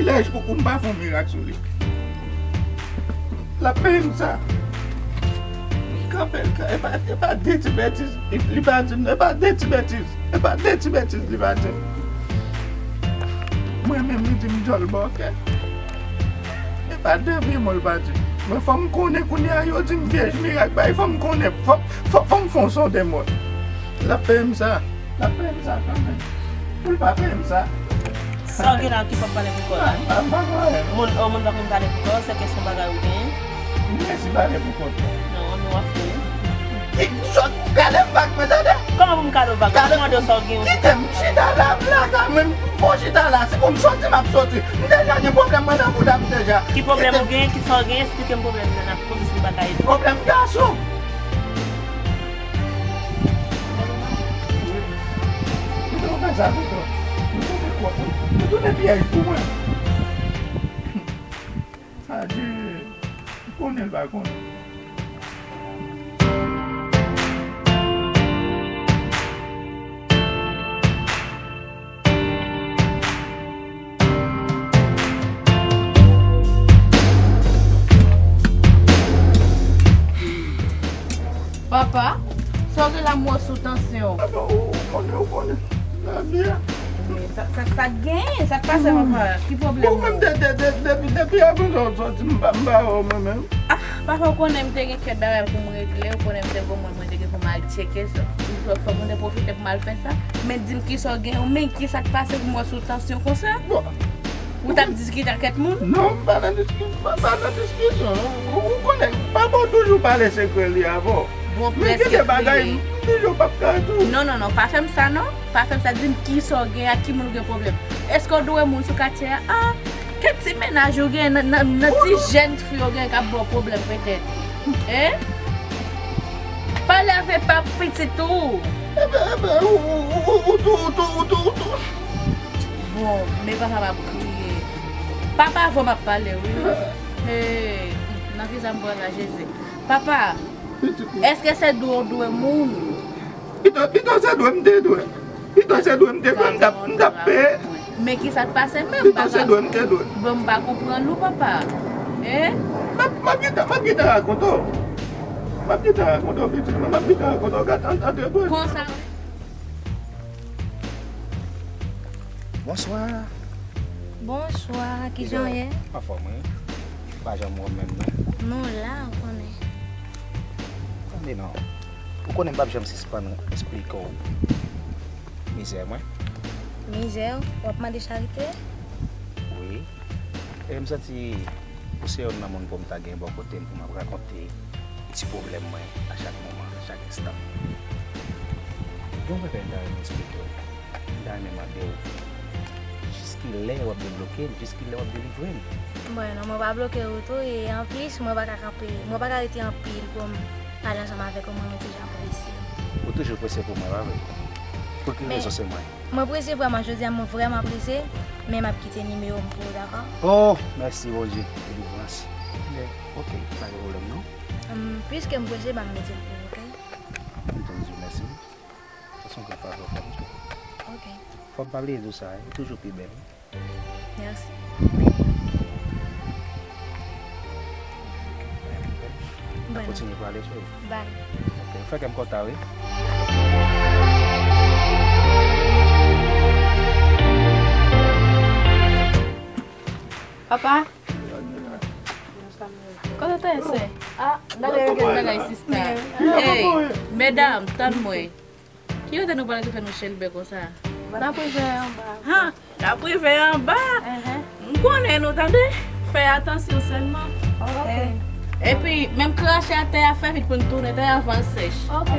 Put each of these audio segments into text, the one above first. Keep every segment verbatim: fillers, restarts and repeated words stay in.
privilèj pou, pou m pa fè yon mirak sou li. L ap peye m sa. Kanpe l, e pa, e pa de ti betiz li, li pa di m, e pa de ti betiz, e pa de ti betiz li pa di m. Mwen menm, li di m djòl bòkè. E pa de vye mo l pa di m. Men fò m konnen kounye a, yo di m vyèj mirak bay, fò m konnen, fò, fò, fò m fè yon sonde mwen. L ap peye m sa. L ap peye m sa kanmenm. Pou l pa peye m sa. Sa w gen la ki fè w pale pou kò w la? M pa, m pa, m pa pale. Moun, oh, moun pa konn pale pou kò w, se kesyon bagay ou genyen? M resi pale pou kont mwen. Non, non, w ap fè. Ki sòt gade m vag mwen, tande? Kòman pou m gade w vag? Gade m. Mwen mande w sa w gen. Kite m chita la, m lakay mwen, m fò chita la. Si pou m soti, m ap soti. M deja gen pwoblèm mwen nan bouda m deja. Ki pwoblèm ou genyen? Ki sa w genyen? Esplike m pwoblèm nan, n ap konn si m pa ka ede w. Pwoblèm gason. Wi. Kite w fè sa pito. M tounen kòb, m tounen pyèj pou mwen. Adye, konnen l pa konnen. Papa, sa w gen la m wè sou tansyon? Papa, ou konnen, ou konnen. Lavi a. Men sa, sa, sa k genyen? Sa k pase, papa? Ki pwoblèm ou? Ou menm de, de, de, depi, depi avan sa w soti, m pa, m pa wè w mwen menm. Ah, papa, ou konnen m te gen kèk bagay pou m regle, ou konnen m te gen moun mwen te gen pou m al tcheke, fòk mwen te pwofite pou m al fè sa. Men di m kisa w gen, men kisa k pase pou m wè sou tansyon konsa? Bon. Ou t ap diskite ak kèk moun? Non, m pa nan diski-, m pa, pa nan diskisyon. Ou, ou konnen, papa w toujou pale sekrè li avè w. Bon, men gen de bagay, m toujou p ap ka di w. Non, non, non, pa fè m sa non. Pa fè m sa, di m kisa w gen, ak ki moun ou gen pwoblèm. Èske w dwe moun sou katye a? Ah, kèk ti mennaj ou gen, nan, nan, nan ti jèn fi w gen k ap ba w pwoblèm petèt. Hein? Pale avè pa pitit ou. Enben, enben, ou, ou tou, ou tou, ou tou, ou tou. Bon, men papa m ap kriye. Papa, avè w m ap pale, wi. Hey, nan kisa m pran la, Jezi? Papa, èske se dwe w dwe moun? Pito, pito se dwe m te dwe. Pito se dwe m te dwe, m t ap, m t ap peye. Men kisa k pase menm? Pito se dwe m te dwe. Bon, m pa konprann ou, papa. Hein? M ap, m ap gentan, m ap gentan rakonte w. M ap gentan rakonte w, pitit mwen, m ap gentan rakonte w, gad, an, antre pou. Konsa. Bonswa. Bonswa, kijan w ye? Anfòm, wi. Pa janm wè m menm, non. Non, la, ou konnen. Tande non. Ou konnen m p ap janm sispann esplike w mizè mwen. Mizè w? W ap mande charite? Wi. E m santi ou se youn nan moun pou m ta gen bò kote m pou m ap rakonte ti pwoblèm mwen a chak moman, a chak enstan. Gen yon bagay m ta renmen esplike w. M ta renmen mande w, jiskilè w ap debloke l, jiskilè w ap delivre l? Bon, non, mwen pa bloke w tou, e anplis, mwen pa ka kanpe, mwen pa ka rete anpil pou m pale ansanm avèk ou, mwen menm ti jan prese. Ou toujou prese pou mwen, pa vre? Pou ki rezon se mwen? Mwen prese vrèman, jodi a mwen vrèman prese, men m ap kite nimewo m pou ou, dakò? Oh, mèsi Bondye, delivrans. Men, oke, pa gen pwoblèm non. Hum, piske m prese, ban m mete l pou ou, oke? M di w mèsi. Sa se yon gran favè w fè m tou. Oke. Fò m pa bliye di w sa, wi, ou toujou pi bèl. Mèsi. Pa gen pwoblèm. N ap kontinye pale, cheri. Bye. Ok, ou fè kè m kontan, wi. Papa? Kote w te ye, sè? Ah, gade yon bagay, sista. Hey, medam, tann mwen. Ki kote nou prale ki fè nou chelbe konsa? N ap rive anba. Ha! N ap rive anba. M konnen nou, tande. Fè atansyon sèlman. Ok. Epi, menm krache atè a, fè vit pou n tounen, tande, avan l sèch. Ok.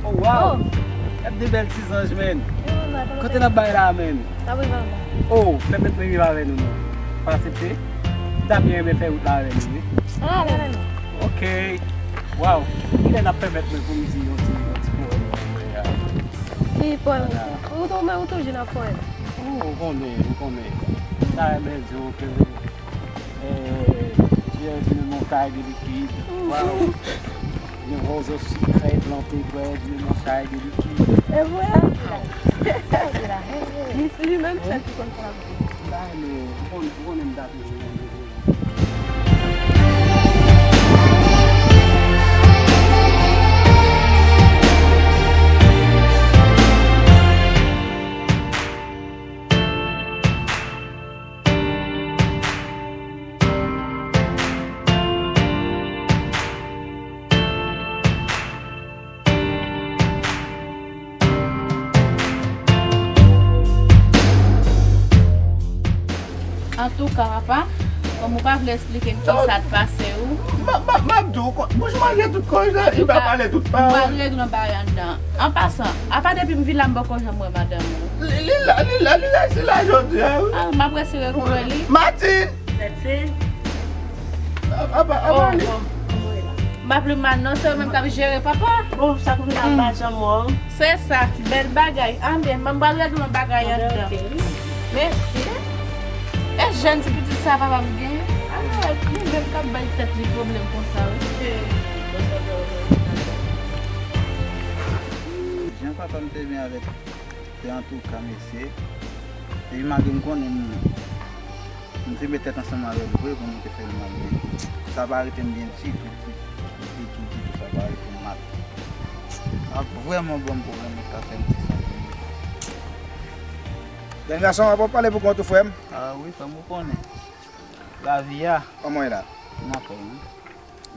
Oh, wow! Gad de bèl ti zanj, men. Kote n ap bay la, men? N ap rive anba. Oh, pèmèt mwen rive avè nou, non. Pa aksepte? M ta byen renmen fè wout la avè nou, wi. Ann ale, ann ale. Ok. Wow. Kilè n ap pèmèt mwen pou m di yon ti, yon ti powèm? Ki powèm? Ou tou, men ou toujou nan powèm. Oh, ou konnen, ou konnen. M ta renmen di w ke, eh, tu es une montagne de liquide. Wow. Une rose sucrée plantée près d'une montagne de liquide. E vre? Li, li menm sèl ki konn sa. Ba, men, ou konnen, ou konnen m ta toujou renmen. Antouka, papa, kòm ou pa vle eksplike m kisa t pase ou. M ap, m ap, m ap di w, bouch manje tout kòj la, li pa pale tout pawòl. M pral regle yon bagay anndan. An pasan, apa depi m vin la, m poko janm wè madanm ou? Li, li la, li la, li resi la jodi a, wi. Ah, m ap resi retwouve li. Martine! Martine! Apa, apa li? M ap li mal non, se yo menm k ap jere, papa. Bon, sa k vin an pa janm wè w. Se sa, bèl bagay. Anben, m pral regle yon bagay anndan. Mèsi. E jèn ti pitit sa papa m gen? Ah, li menm k ap bay tèt li pwoblèm konsa, wi. Jan papa m te byen avèk, se antouka, mesye. Epi malgre m konnen m, m te met tèt ansanm avè l vre pou nou te fè l mal, men sa pa rete m byen ditou, ditou, ditou, ditou, sa pa rete m mal. Ap vrèman ban m pwoblèm, li ka fè m ti santi m. Jèn gason, w ap pale pou kont ou, frè m? Ah wi, frè m, ou konnen. Lavi a. Kòman w ye la? M anfòm, wi.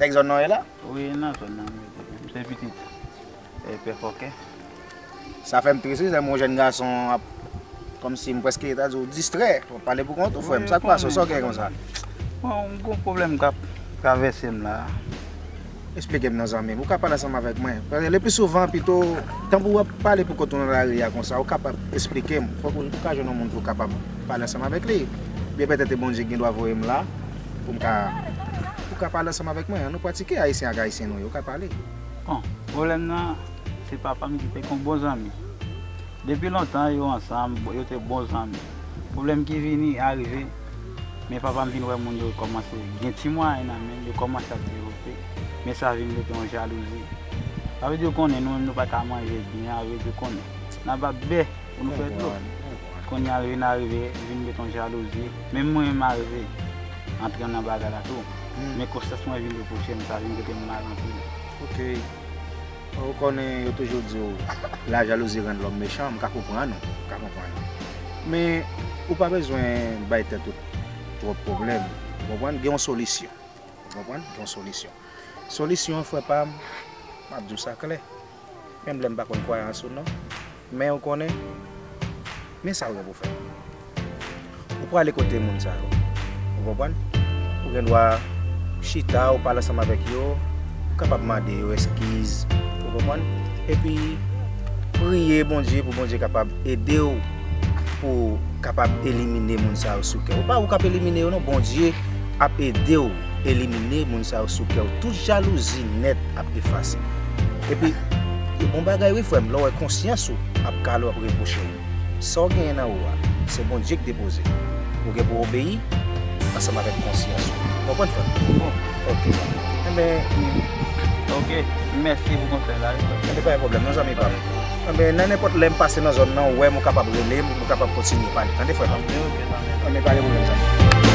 Nèg zòn nan w ye la? Wi, nan zòn nan, m rete. M se pitit, eh, Pè Fòkè. Sa fè m tris, wi, lè m wè yon jèn gason ap, kòmsi m prèske ta di w distrè, w ap pale pou kont ou, frè m. Sa k pase w? Sa w gen konsa? Bon, m gon pwoblèm k ap travèse m la. Eksplike m non, zanmi m. Ou ka pale ansanm avèk mwen. Paske le pli souvan, pito, tanpou w ap pale pou kont ou nan lari a konsa, ou kapab eksplike m. Fòk ou, ou ka jwenn yon moun pou w kapab pale ansanm avèk li. Byen petèt se Bondye ki gen dwa voye m la pou m ka, pou w ka pale ansanm avèk mwen. Ann nou pratike, Ayisyen ak Ayisyen nou ye, ou ka pale. Bon, pwoblèm nan, se papa m ki te kon bon zanmi. Depi lontan, yo ansanm, yo te bon zanmi. Pwoblèm ki vini, arive, men papa m vin wè moun yo kòmanse gen ti mwayen nan men, yo kòmanse ap devlope, men sa vin mete yon jalouzi. Sa vle di, ou konnen, nou menm nou pa ka manje byen, sa vle di, ou konnen, n ap ap bè pou nou fè dlo. Kounye a l vin arive, vin mete yon jalouzi. Menm mwen menm arive antre nan bagay la tou. Men konsyans mwen vin repwoche m, sa vin mete m mal anpil. Ok. Ou konnen yo toujou di w, la jalousie rend l'homme méchant, m ka konprann ou, m ka konprann ou. Men ou pa bezwen bay tèt ou twòp pwoblèm, ou konprann? Gen yon solisyon, ou konprann? Gen yon solisyon. Solisyon an, frè pa m, m ap di w sa klè. Menm lè m pa konn kwayans ou non. Men ou konnen, men sa w gen pou w fè. Ou prale kote moun sa yo. Ou konprann? Ou gen dwa chita, ou pale ansanm avèk yo, ou kapab mande yo eskiz. Ou konprann? Epi, priye Bondye pou Bondye kapab ede w, pou w kapab elimine moun sa yo sou kè w. Pa ou k ap elimine yo non, Bondye ap ede w elimine moun sa yo sou kè w. Tout jalouzi nèt ap efase. Epi, yon bon bagay wi, frè m, lè w wè konsyans ou ap kale w, ap repwoche w. Sa w genyen nan ou a, se Bondye ki te poze. Ou gen pou w obeyi ansanm avèk konsyans ou. Ou konprann, frè m? Bon. Ok, zanmi. Enben, ok, mèsi pou konsèy la, wi, frè m. Enben, pa gen pwoblèm non, zanmi pa m. Men nan nenpòt lè m pase nan zòn nan, ou wè m, ou kapab rele m, ou kapab kontinye pale. Tande, frè pa m. Anben, pa gen pwoblèm, zanmi.